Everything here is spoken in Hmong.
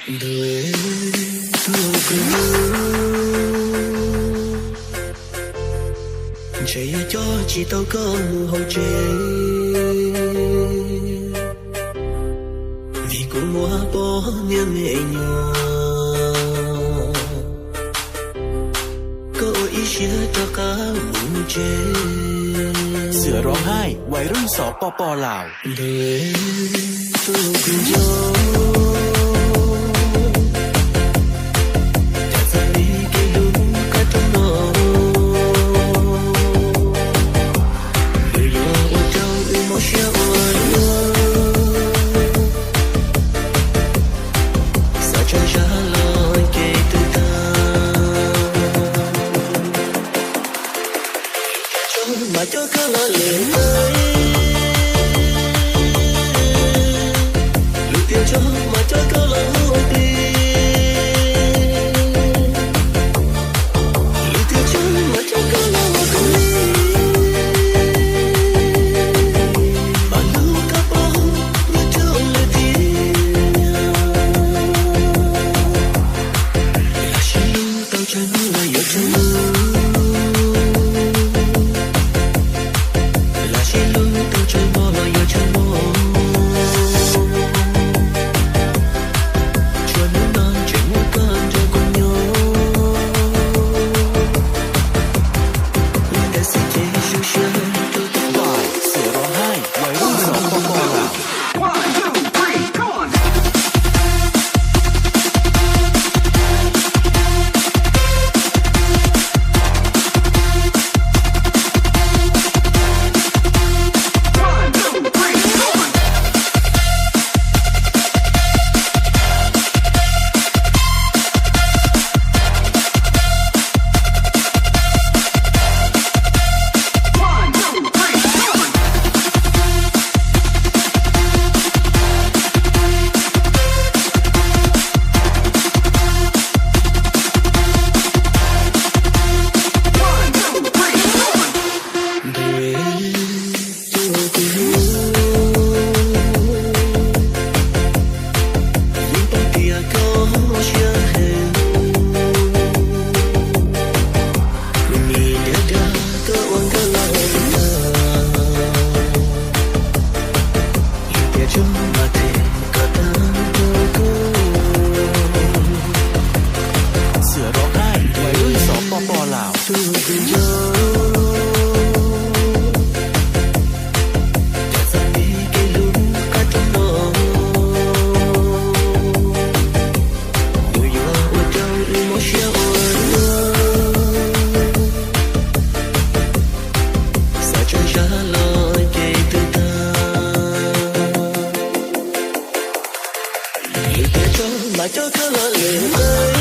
Ntuj, tus kws hlub, ntshe yuav coj tsis tau koj mus hauv tsev, vim kuv muaj poj niam me nyuam. Koj ua ib siab rov qab mus tsev. Sia Rov Hais, Vais Rub Xov Poj Poj Laus. Ntuj, tus kws nco, cas txawm li kev hlub qab roob no, nws yuav ua rau wb mob siab ua luaj. Xav tso zaj los ces twb tag, mas coj koj los lwm, lwm tiam tso, mas coj koj los ua plig, lwm tiam tso, mas coj koj los ua plig, mas lub koj pom nyob rau lwm tiam. Lawv sib hlub tau tsawg hnub los yuav tsawg hnub, lawv sib hlub tau tsawg hmo los yuav tsawg hmo, tsuas hnub no tseem muaj koj nrog kuv nyob. Tab sis ces zoo siab rau tus pom, Sia Rov Hais, Vais Rub Xov Poj Poj Laus. Ntuj, tus kws hlub, yeej paub tias koj mob siab heev, kuv nim ntiab dag koj ua nkauj los tag, lwm tiam tso mas them koj tag rau kuv. Sia Rov Hais, Vais Rub Xov Poj Poj Laus. Tus kws nco, cas txawm li kev hlub qab roob no, nws yuav ua rau wb mob siab ua luaj. Xav tso zaj los ces twb tag, lwm tiam tso mas coj koj los lwm.